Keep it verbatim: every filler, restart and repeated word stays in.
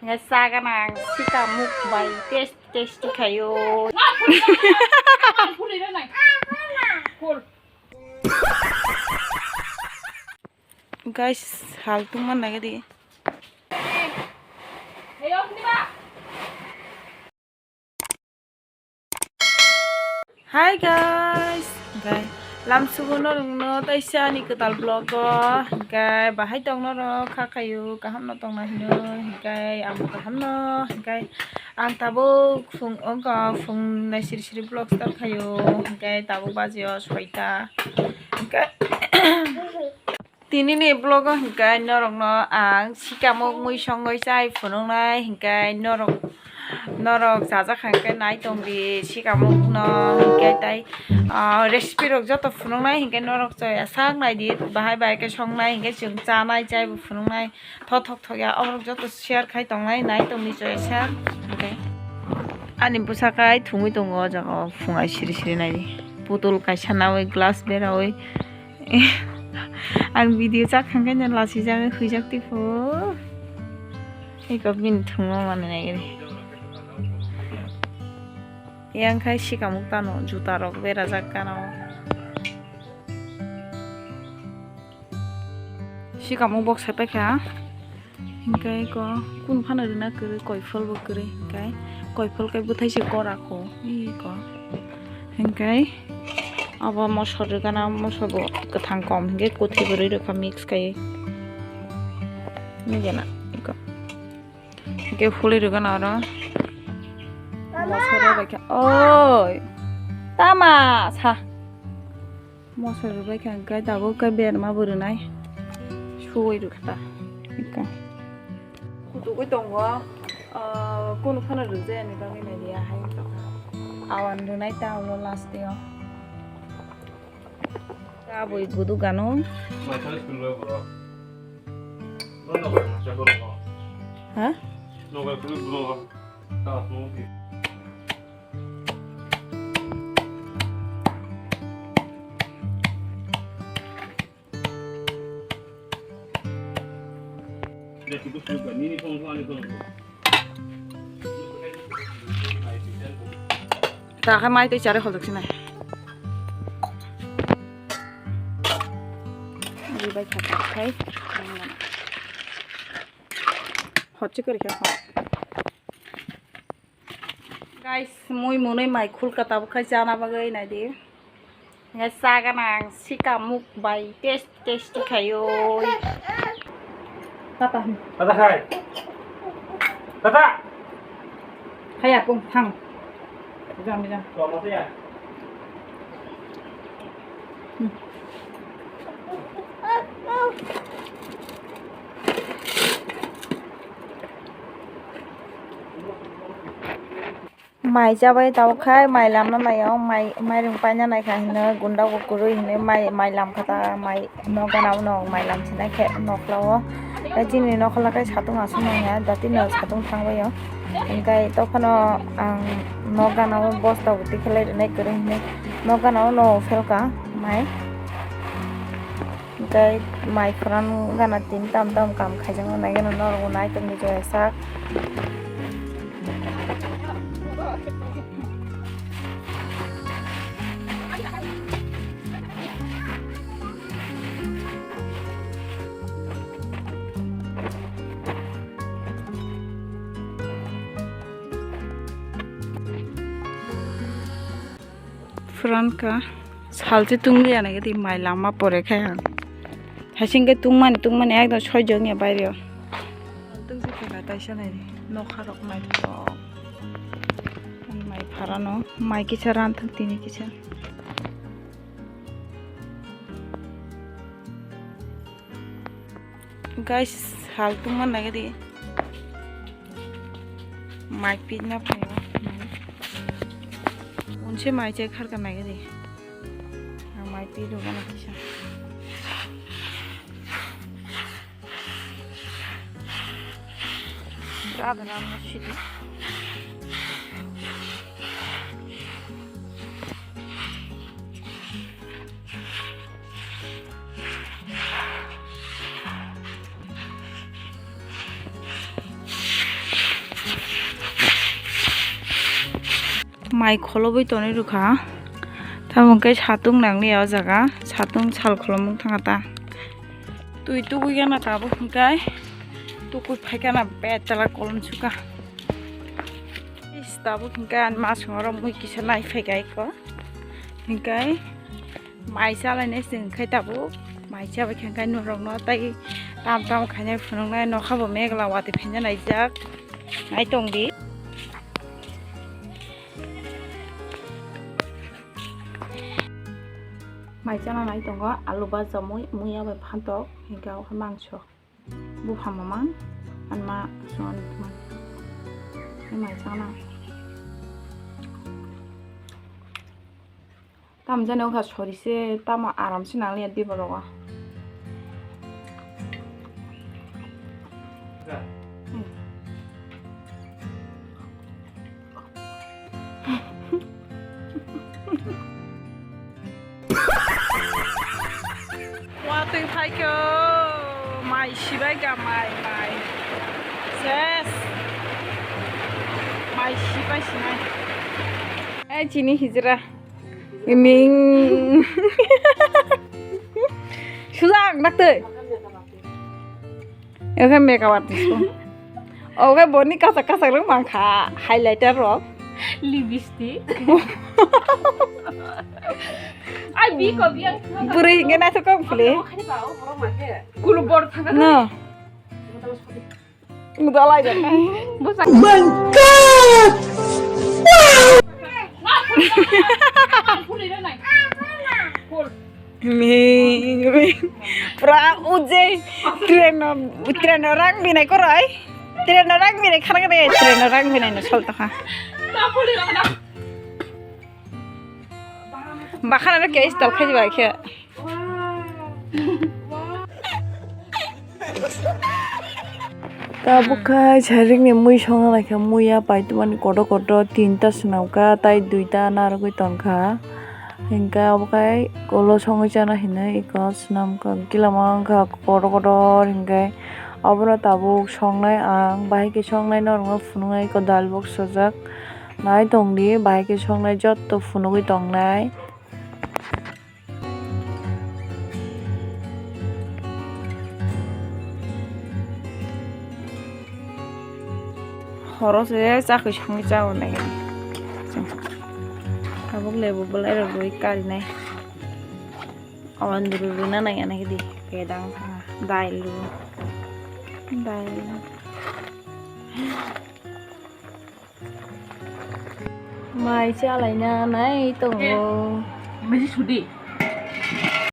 Nga saga nang sika muk bai test test khayo. Guys, hal tungma nagadi. Hi guys, guys, lamsugo norokno taisa ani kwtal vlog o, hingkai bahai tong norok kha khayo, kaham no tongna hino, hingkai ang kaham no, hingkai ang tabuk phung, ongkha phung nai siri siri vlog start khayo, hingkai tabuk baji o soita, hingkai Tini ni vlog o hingkai norok no ang sikamuk mui songoi chai phunuknai, hingkai norok, norok chajak hingkai nai tongdi sikamuk no, hingkai tai, ah, recipe rok joto phunuknai, hingkai norok chaya sak naidi, bahai bahai khe songnai, hingkai chwng chanai chai bo phunuknai, thothok thokya oborok joto share khai tongnai, nai tongdi chaya sak, hingkai ani bwsa kai thungwi tongo o jaga o phungai siri siri naidi, putul kaisa nawi glass berawi. Ang video chak thangkhe no lachijagwi huijak tipo. Eko bini thwngma manwi nai gini. Yang khai sikamuk tano juta rok berajak gana o. Sikamuk bok sai paikha. Hingkai ko kun phano rwna kwrwi, koiphol bo kwrwi, hingkai koiphol kai bwthai se kora ko, iko. Hingkai abo moso rwgana, moso bo kwthang kom, hingkai kwthwi bo rwi rwkha mix kai. Nigena iko. Hingkai huli rwgana oro. Moso rw bai kha. Oi. Tama sa. Moso rwbai kha, hwnkhe tabuk khe berma bo rwnai. Suwi rwkha ta. Hwnkhe. Kutugwi tongo, ah, kunu phano rwjaya ni bagwi nai liya hai wngkha. Awan rwnai ta ulo last day o. Tabwi budu gano. Ha? Ta khai mai tei chare hol doksinai. Ribai kha khai. Hot chikori kha hot. Guys, mui munui mai khulka tabuk khai chana bagwi naidi. Ngai chaga nang sika muk bai test test khayo. Tata. Tata khai. Tata. Khaya pung thang. Bijang bijang. Toma tu ya. Hmm. Mai chabai tabuk khai mai lamna naio, mai, mairung paina naikha hinwi gunda bo kwrwi hinwi mai, mai lamkha ta, mai nok gana o nok mai lamsinai khe nokla o. Tei chini nokla khe satung aswk manya, dati no satung thangbaio. Hingkai tophano ang nok gana o bosta bo tikhlai rwnai kwrwi hinwi nok gana o no phelka mai. Hingkai mai phuran gana tin tam tam kam khaijak nai gana norok bo nai tongdi joya sak. Phuran ka salchi tungli anai gati mai lama pore khai ang. Hasing ke tungmani tungmani ekdom soi jong ya baire o. Tungsi thela taisa nai nokha rok nai to. Mai pharano mai kisa ran thak tini kisa. Guys, hal tungma nagadi. Mai pitna phaio. Unse mai chai kharka nagadi. Ang mai pit rwgana kisa. Brother, I'm not sure. Mai kholobwi tonwi rwkha. Tamo hwnkhe satung nangli o jaga, satung sal kholomung thangkha ta. Twi tubui gana tabuk hwnkhe tukui phaikha na betala kolom sukha. Is tabuk hwnkhe ani masongorok mui kisa nai phaikha eko. Hwnkhe mai chalainai chwng khai tabuk. Mai chabai khe hwnkhe norokno tei tam tam khainai phunuknai nokha bo megla watwi phaina naijak. Nai tongdi. Mai chana nai tongo, alu bhajamui, muya bai phantok, hingke o khe mangso. Buphang mamang, anma songani thumani. Mai chana. Tamo jani wngkha sori se, tamo aram se nangliya di borok o. Watwi phaikhe o, mai sibai ga mai, mai. Ses. Mai sibai sinai. Ei chini hijra. Ming. Sujak naktwi. Oke makeup artist ko. Oke boni kasak kasak rok mangkha highlighter rok. Lipstick. Ai bi ko bi ang. Bwrwi hingke naithok kok phuli. Kulu bor thangka. No. Mudalai jak. Bwsa. My God! Ming, ming. Pura uje. Train no, train no rang binai koroi. Train no rang binai khana kare, train no rang binai no sol tokha. Bakhana no kei style khai bai khe. Tabuk khai sairing ni mui songna lai kha, muya paitwmani kotor kotor tinta swnam kha, tai duita narwgwi tong kha. Hingkhe abo khai kolo songwi chana hinwi eko swnam kha, gila ma wng kha kotor kotor hingkhe abono tabuk songnai ang, bahai khe songnai norokno phunuknai eko dal box sojak. Nai tongdi, bahai khe songnai jotto phunugwi tongnai. Horo se chakwi songwi chago nai. Tabuk lebu belai rok rwi karinai. Awan duru rwna nai anai di. Pedang thanga. Dail ru. Dail. Mai chalaina nai tongo. Mesi sudi.